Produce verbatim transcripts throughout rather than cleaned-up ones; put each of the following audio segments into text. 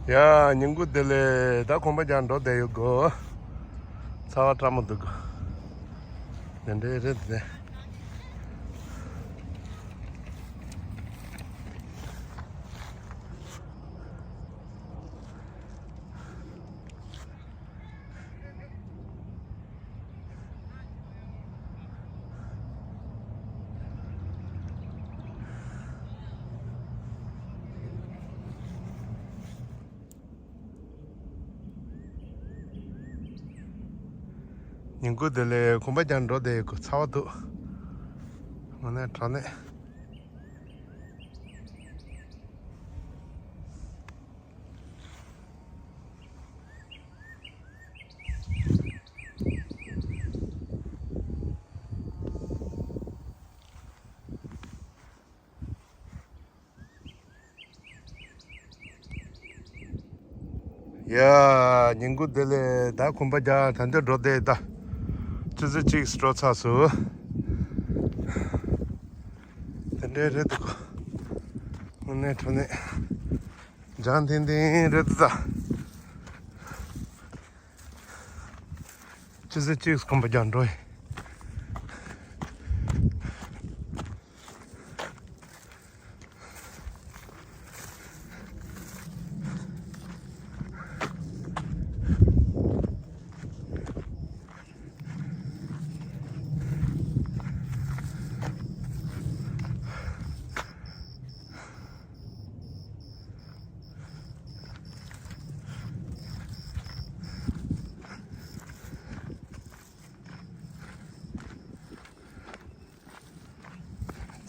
ཡ། ཉིན་གུང་བདེ་ལེགས། ད་གོམ་པ་རྒྱག་འགྲོ་བསྡད་ཡོད་གོ། ཚ་བ་སྐྲག་མ་འདུག་གོ། དེ་འདྲའི་རེད་དེ། ཉིན་གུང་བདེ་ལེགས། གོམ་པ་རྒྱག་འགྲོ་བསྡད་ཡོད་གོ། ཚ་བ་འདུག་དངོས་གནས་དྲང་གནས། ཡ། ཉིན་གུང་བདེ་ལེགས། ད་གོམ་པ་རྒྱག་ད་འདི་འགྲོ་བསྡད་ད། ཆུ་ཚོད་གཅིག་འགྲོ་ཚར་སོང་། དེ་འདྲའི་རེད་འདུག་དངོས་གནས་དྲང་གནས། འཇམ་ཐིང་ཐིང་རེད་འདུག་ད། ཆུ་ཚོད་གཅིག་གོམ་པ་རྒྱག་འགྲོ་ཡི།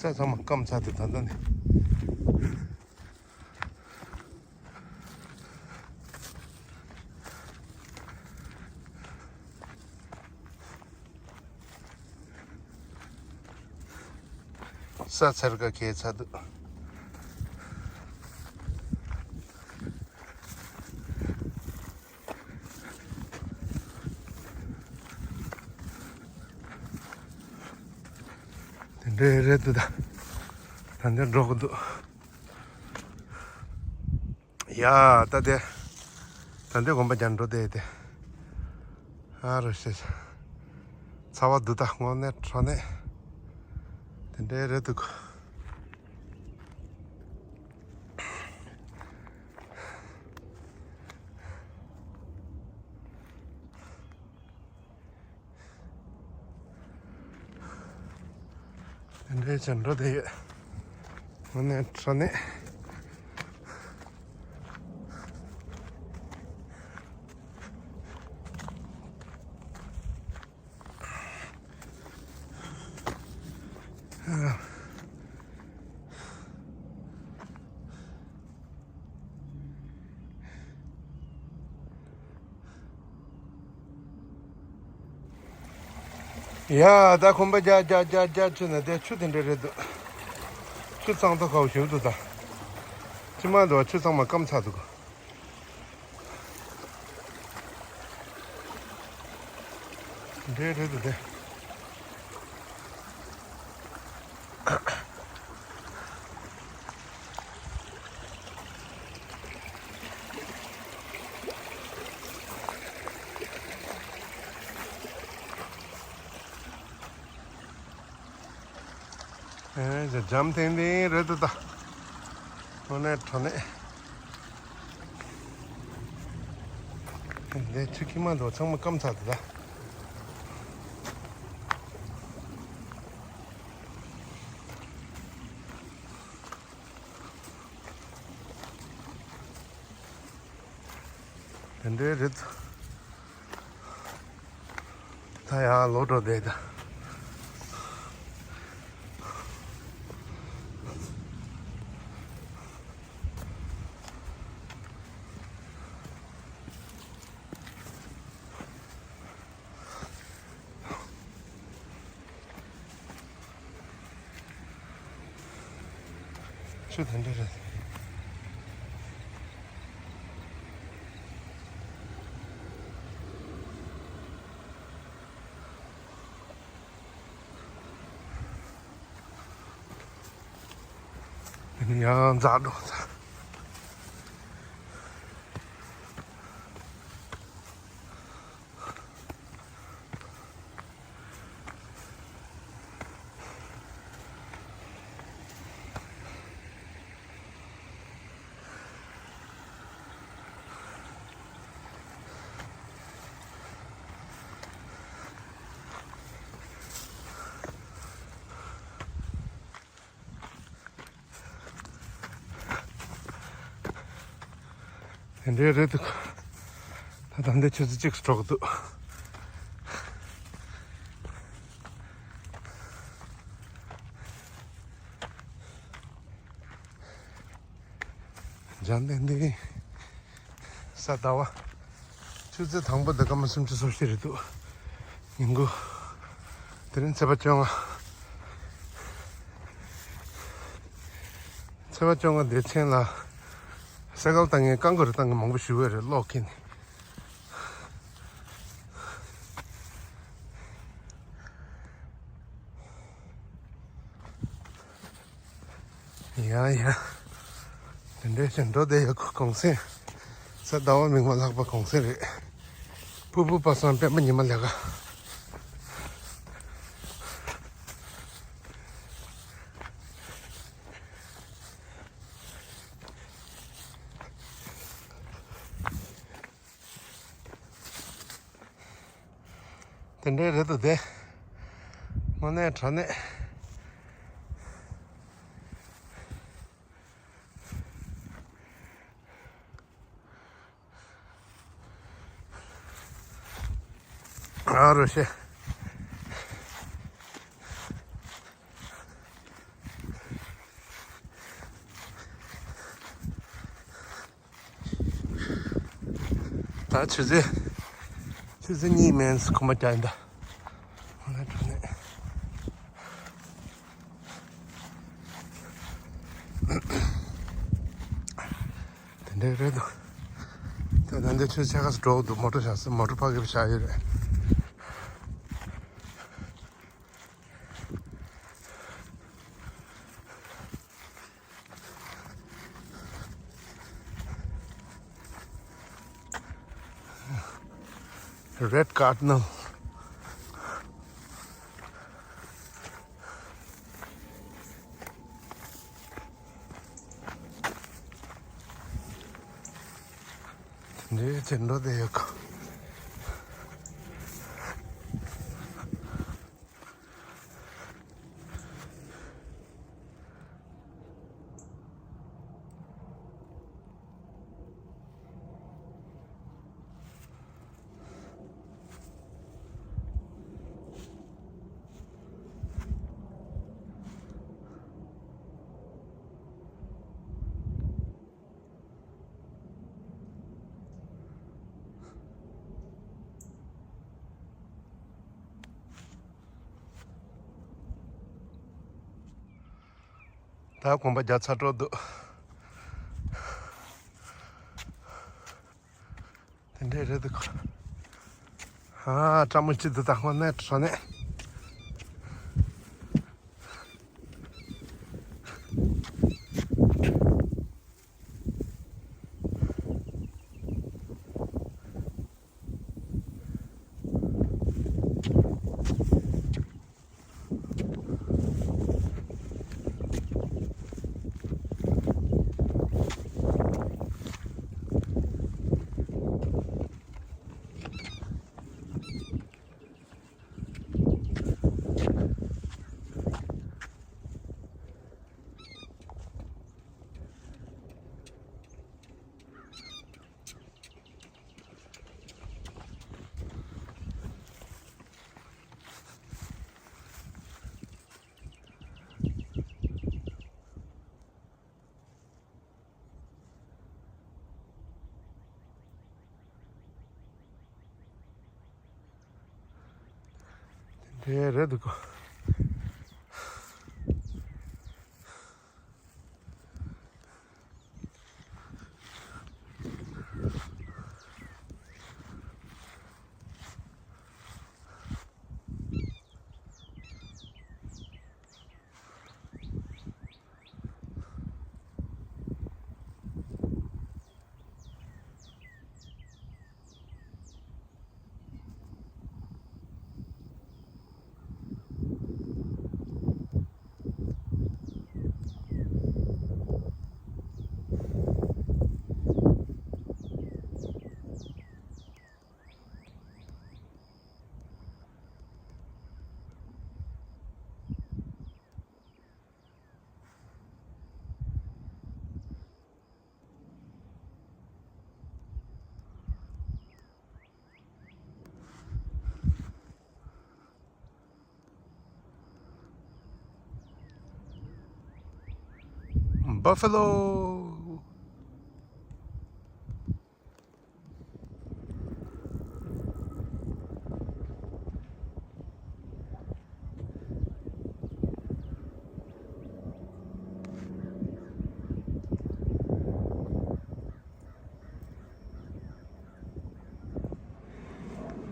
རྩྭ་ཚང་མ་སྐམ་ཚར་འདུག་ད་ལྟ་ནས། ས་ཚར་ཀ་གས་ཚར་འདུག་དེ་འདྲའི་རེད་འདུག་ད། ད་འདིར་འགྲོ་གི་འདུག་ཡ། ད་དེ། ད་འདི་གོམ་པ་རྒྱག་འགྲོ་བསྡད་དེ། ཨ་རོ་ཤེས། ཚ་བ་འདུག་ད་དངོས་གནས་དྲང་གནས། དེ་འདྲའི་རེད་འདུག་དེ་འདྲའི་བྱས་འགྲོ་བསྡད་ཡོད། དངོས་གནས་དྲང་གནས། ཡ། ད་གོམ་པ་རྒྱག་རྒྱག་རྒྱག་རྒྱག་བྱས་ནས་དེ་ཆུ་དེ་འདྲ་རེད་འདུག་ཆུ་གཙང་ཐོག་ཁ་བོ་ཞིག་འདུག་ད། ཕྱི་མ་འདུག་ཆུ་ཚང་མ་སྐམ་ཚར་འདུག་འདྲེ་རེད་འདུག་དེ། ཨེ་ཇ་འཇམ་ཐིང་ཐིང་རེད་འདུག་ད། དངོས་གནས་དྲང་གནས། འདི་ཆུ་ཁྱི་མ་འདུག་ཚང་མ་སྐམ་ཚར་འདུག་ད། དེ་འདྲའི་རེད། ད་ཡང་ལོག་འགྲོ་བསྡད་ད། ཆུ་དེ་འདྲ་རེད། ཡང་འཛག་འགྲོ་ཚར། དེ་འདྲའི་རེད་འདུག་ད་ད་འདི་ཆུ་ཚོད་གཅིག་སུ་འགྲོ་གི་འདུག་འཇམ་ལྡན་ལྡན། གཟའ་ཟླ་བ། ཆུ་ཚོད་དང་པོ་དེ་སྐར་མ་སུམ་ཅུ་སོ་བཞི་རེད་འདུག་ཉིན་གུང་། དེ་རིང་ཚེས་པ་བཅོ་ལྔ། ཚེས་པ་བཅོ་ལྔ་དེ་ཆེན་ལ། སེ་གལ་བཏང་ངས་རྐང་འཁོར་བཏང་གི་མང་པོ་ཞུ་བས་རེད་གློག་ཁེན། ཡ་ཡ། དེ་འདྲའི་ཞིག་འགྲོ་བསྡད་ཡོད་གོང་སེང་། གཟའ་ཟླ་བ་མིག་དམར་ལྷག་པ་གོང་སེང་རེད། ཕུར་བུ་པ་སངས་པད་མ་ཉི་མ་ལས་ཀ་དེ་འདྲའི་རེད་འདུག་དེ། དངོས་གནས་དྲང་གནས། ཨ་རོ་ཤེ། ད་ཆུ་ཚོད། ཆུ་ཚོད་གཉིས་མིན་ཁོ་མ་བརྒྱ་ཡིན་ད། ཧོ་ན་དྲང་གནས། དེ་འདྲའི་རེད་འདུག་ད་ད་འདི་ཆུ་ཚོད་ཕྱེད་ཀ་ཙམ་འགྲོ་གི་འདུག་མོ་ཊ་བཞག་ས་མོ་ཊ་ཕ་གི་བཞག་ཡོད་རེད། Red Cardinal. འདི་ཅི་འགྲོ་དེ་ཡོད་ག་ད་གོམ་པ་རྒྱག་ཚར་འགྲོ་འདུག་དེ་འདྲས་རེད་འདུག་ཨ་སྤྲང་མོ་གཅིག་འདུག་ད་དངོས་གནས་དྲང་གནས། དེ་རེད་འདུག་གོ། Buffalo.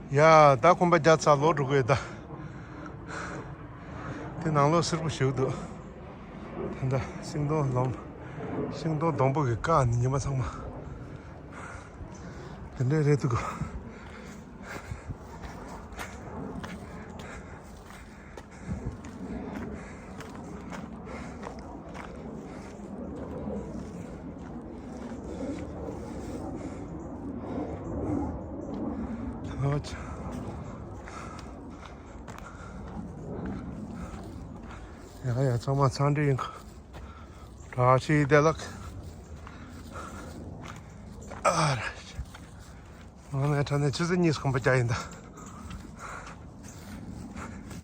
ཡ། ད་གོམ་པ་བརྒྱབ་ཚར། ལོག་འགྲོ་གི་ཡོད་ད། དེ་ནང་ལོགས་སེར་པོ་ཞིག་འདུག་ད་ལྟ་ཤིང་སྡོང་ལོང་། ཤིང་སྡོང་སྡོང་པོ་གིས་བཀག་ནས་ཉི་མ་ཚང་མ། དེ་འདྲ་རེད་འདུག་ཡ་ཡ། ཚང་མ་འཚམས་འདྲི་ཡིན། བཀྲ་ཤིས་བདེ་ལེགས། ཨ་ར། ང་ནས་དྲ་ནས་ཆུ་ཚོད་གཉིས་གོམ་པ་རྒྱག་ཡིན་ད།